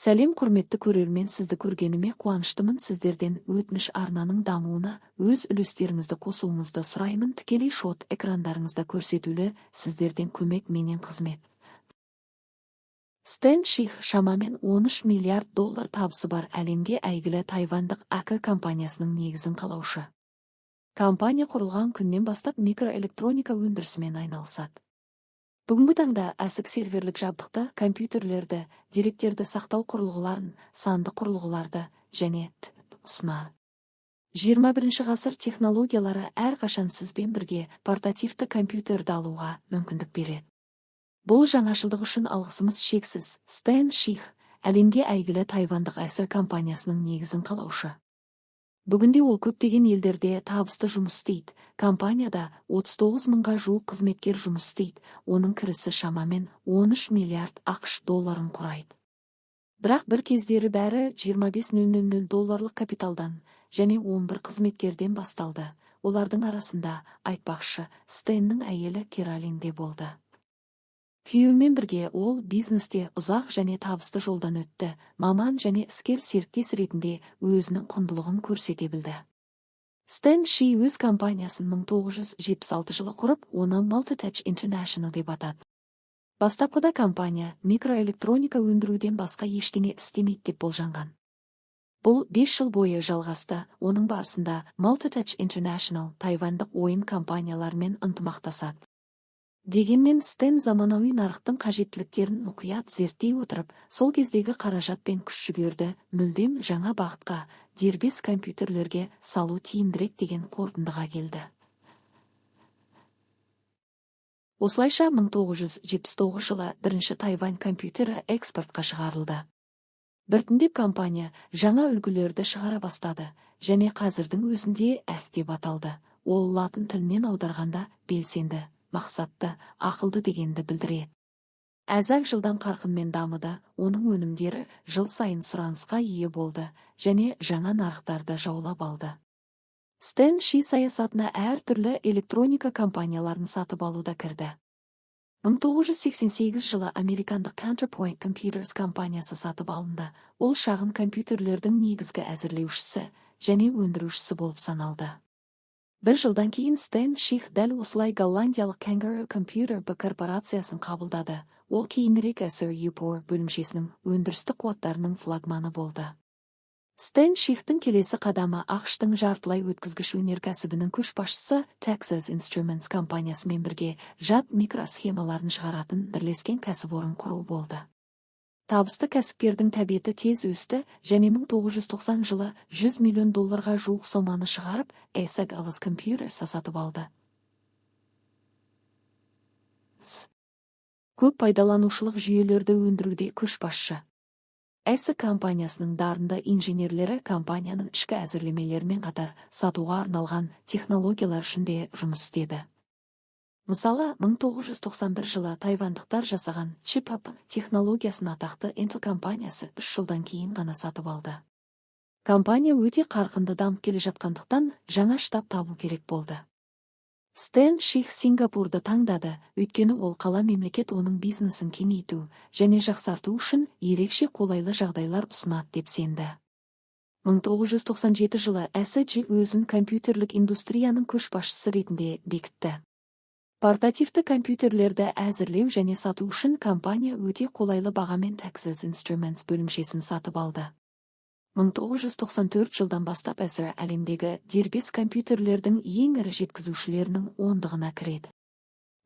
Сәлем, құрметті көрермен! Сізді көргеніме қуаныштымын. Сіздерден өтініш: арнаның дамуына өз үлестеріңізді қосуыңызды сұраймын. Тікелей шот экрандарыңызда көрсетулі. Сіздерден көмек менен қызмет. Стэн Ших шамамен 13 миллиард доллар табысы бар әлемге әйгілі тайвандық Acer компаниясының негізін қалаушы. Компания құрылған күннен бастап микроэлектроника өндірісімен айналысады. Бүгінгі таңда Acer серверлік жабдықты, компьютерлерді, деректерді сақтау құрылғыларын, санды құрылғыларды және т.п. ұсынады. 21 ғасыр технологиялары әрқашан сізбен бірге портативті компьютерді алуға мүмкіндік береді. Бұл жаңашылдық үшін алғысымыз шексіз. Стэн Ших – әлемге әйгілі тайвандық Acer компаниясының негізін қалаушы. Бүгінде ол көптеген елдерде табысты жұмыс істейді. Компанияда 39 мыңға жуық қызметкер жұмыс істейді. Оның кірісі шамамен 13 миллиард АҚШ долларын құрайды. Бірақ бір кездері бәрі 25 000 долларлық капиталдан және 11 қызметкерден басталды. Олардың арасында, айтпақшы, Стэннің әйелі Керолин де болды. Күйеуімен бірге ол бизнесте ұзақ және табысты жолдан өтті, маман және іскер серіктес ретінде өзінің құндылығын көрсете білді. Стэн Ши өз компаниясын 1976 жылы құрып, оны Multitouch International деп атады. Бастапқыда компания микроэлектроника өндіруден басқа ештеңе істемейді деп болжанған. Бұл 5 жыл бойы жалғасты, оның барысында Multitouch International тайвандық ойын компанияларымен ынтымақтасады. Дегенмен Стэн заманауи нарықтың қажеттіліктерін мұқият зерттей отырып, сол кездегі қаражат пен күш-жігерді мүлдем жаңа бағытқа, дербес компьютерлерге салу тиімдірек деген қорытындыға келді. Осылайша, 1979 жылы бірінші Тайвань компьютері экспортқа шығарылды. Біртіндеп компания жаңа үлгілерді шығара бастады және қазірдің өзінде Ace деп аталды. Ол латын тілінен аударғанда белсенді, мақсатты, ақылды дегенді білдіреді. Acer жылдам қарқынмен дамыды, оның өнімдері жыл сайын сұранысқа ие болды және жаңа нарықтарды жаулап алды. Стэн Ши саясатына әртүрлі электроника компанияларын сатып алу да кірді. 1988 жылы американдық Counterpoint Computers компаниясы сатып алынды. Ол шағын компьютерлердің негізгі әзірлеушісі және өндірушісі болып саналды. Бір жылдан кейін Стэн Ших дәл осылай голландиялық Kangaroo Computer B корпорациясын қабылдады. Ол кейінірек Acer Singapore бөлімшесінің өндірістік қуаттарының флагманы болды. Стэн Шихтің келесі қадамы АҚШ-тың жартылай өткізгіш өнеркәсібінің көшбасшысы Texas Instruments компаниясымен бірге жад микросхемаларын шығаратын бірлескен кәсіпорын құру болды. Табысты кәсіпкердің тәбеті тез өсті және 1990 жылы 100 миллион долларға жуық соманы шығарып, Acer Alice Computers сатып алды. Көп пайдаланушылық жүйелерді өндіруде көшбасшы. Acer компаниясының дарынды инженерлері компанияның ішкі әзірлемелерімен қатар сатуға арналған технологиялар үшін де жұмыс істеді. Мысалы, 1991 жылы тайвандықтар жасаған Chip технологиясын атақты Intel компаниясы 3 жылдан кейін ғана сатып алды. Компания өте қарқынды дамып келе жатқандықтан, жаңа штаб табу керек болды. Стэн Ших Сингапурды таңдады, өйткені ол қала мемлекет оның бизнесін кеңейту және жақсарту үшін ерекше қолайлы жағдайлар ұсынады деп сенді. 1997 жылы Acer өзін компьютерлік индустрияның көшбасшысы ретінде бекітті. Портативті компьютерлерді әзірлеу және сату үшін компания өте қолайлы бағамен Texas Instruments бөлімшесін сатып алды. 1994 жылдан бастап Acer әлемдегі дербес компьютерлердің ең ірі жеткізушілерінің ондығына кіреді.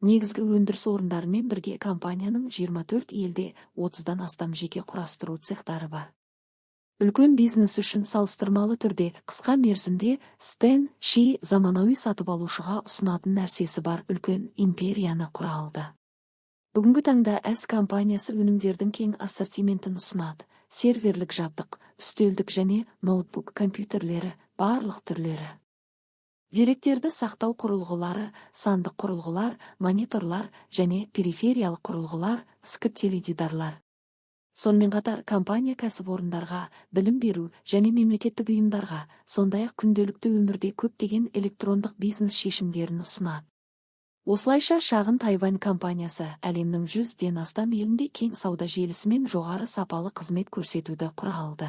Негізгі өндіріс орындарымен бірге компанияның 24 елде 30-дан астам жеке құрастыру цехтары бар. Үлкен бизнес үшін салыстырмалы түрде қысқа мерзімде Стэн Ши заманауи сатып алушыға ұсынатын нәрсесі бар үлкен империяны құра алды. Бүгінгі таңда Acer компаниясы өнімдердің кең ассортиментін ұсынады: серверлік жабдық, үстелдік және ноутбук компьютерлері барлық түрлері. Деректерді сақтау құрылғылары, сандық құрылғылар, мониторлар және перифериялық құрылғылар, теледидарлар. Сонымен қатар компания кәсіпорындарға, білім беру және мемлекеттік ұйымдарға, сондай-ақ күнделікті өмірде көптеген электрондық бизнес шешімдерін ұсынады. Осылайша, шағын Тайвань компаниясы әлемнің 100-ден астам елінде кең сауда желісімен жоғары сапалы қызмет көрсетуді құра алды.